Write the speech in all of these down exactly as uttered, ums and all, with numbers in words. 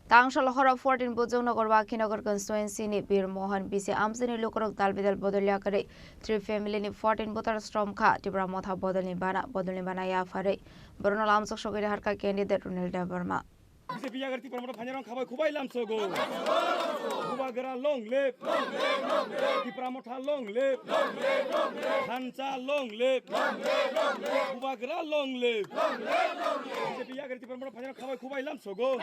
Tangsal horo fourteen Bujong Nagar Wakhinagar constituency ni Bir Mohan B C amchini lukurok dal bidal bodol yakarwi three family ni fourteen voter strom kha Tipra Motha bodolni bana, bodolni bana yapharwi borokno lamsok sogwi rihar kha candidate Runil Debbarma. B J P yagar Tipra Motha phainarok khabai khubai lamsogo. Bubagra long live. Tipra Motha long live. Thansa long live. Bubagra long live. B J P yagar Tipra Motha phainarok khabai khubai lamsogo.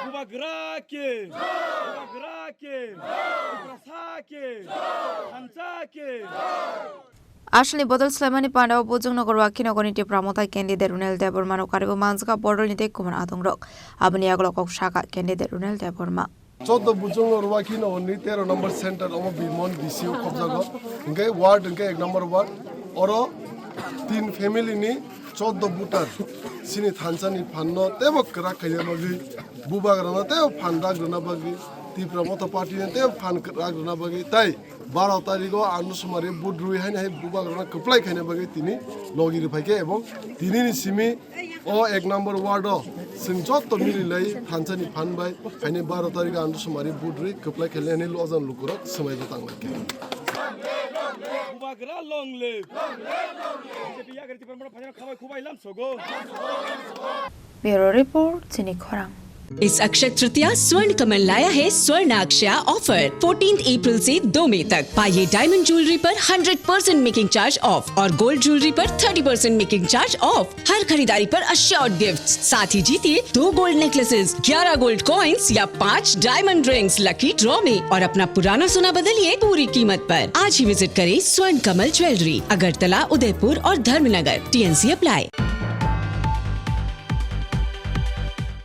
Bubagra ke. Bubagra ke. Tiprasa ke. Thansa ke. Aswlni bodol swlaimani pandao Bujong Nagar Wakhinagarni Tipra Motha candidate Runil Debbarmano kariwi manjak bodolni tei kubun adongrok. Aboni yagulo kok sakha candidate Runil Debbarma. Choddo Bujong Nagar Wakhinagarni tero number center omo Bir Mohan B C o khobjago. Hwnkhe ward hwnkhe ek number ward. Oro tin family ni choddo voter. Chini thansani phanno tebo kwrak khaina bagwi, bubagrano tebo phan rak rwna bagwi, Tipra Motha party no tebo phan rak rwna bagwi, tai baro tarikh o Andu Sumari vote rwi haino hai bubagrano kwplai khaina bagwi tini logi rwphaikhe, ebong tinini simi o ek number ward o chwng jotto mililai thansani phan bai haino baro tarikh o Andu Sumari vote rwi kwplai khainai hinwi lojan lukurok swmai bo tanglaikha. Bubagra long live. B J P yagar Tipra Motha phainarok khabai khubai lamsogo. Bureau Report, Chini Khorang. इस अक्षय तृतीया स्वर्ण कमल लाया है स्वर्ण अक्षया offer. Fourteenth अप्रैल से दो मई तक पाइए डायमंड ज्वेलरी पर hundred percent making charge off और गोल्ड ज्वेलरी पर thirty percent making charge off. हर खरीदारी पर अश्योर्ड गिफ्ट, साथ ही जीतिए दो गोल्ड नेकलेसेस, ग्यारह गोल्ड कॉइंस या पाँच डायमंड रिंग्स लकी ड्रॉ में और अपना पुराना सोना बदलिए पूरी कीमत पर। आज ही विजिट करें स्वर्ण कमल ज्वेलरी, अगरतला, उदयपुर और धर्मनगर। TNC apply.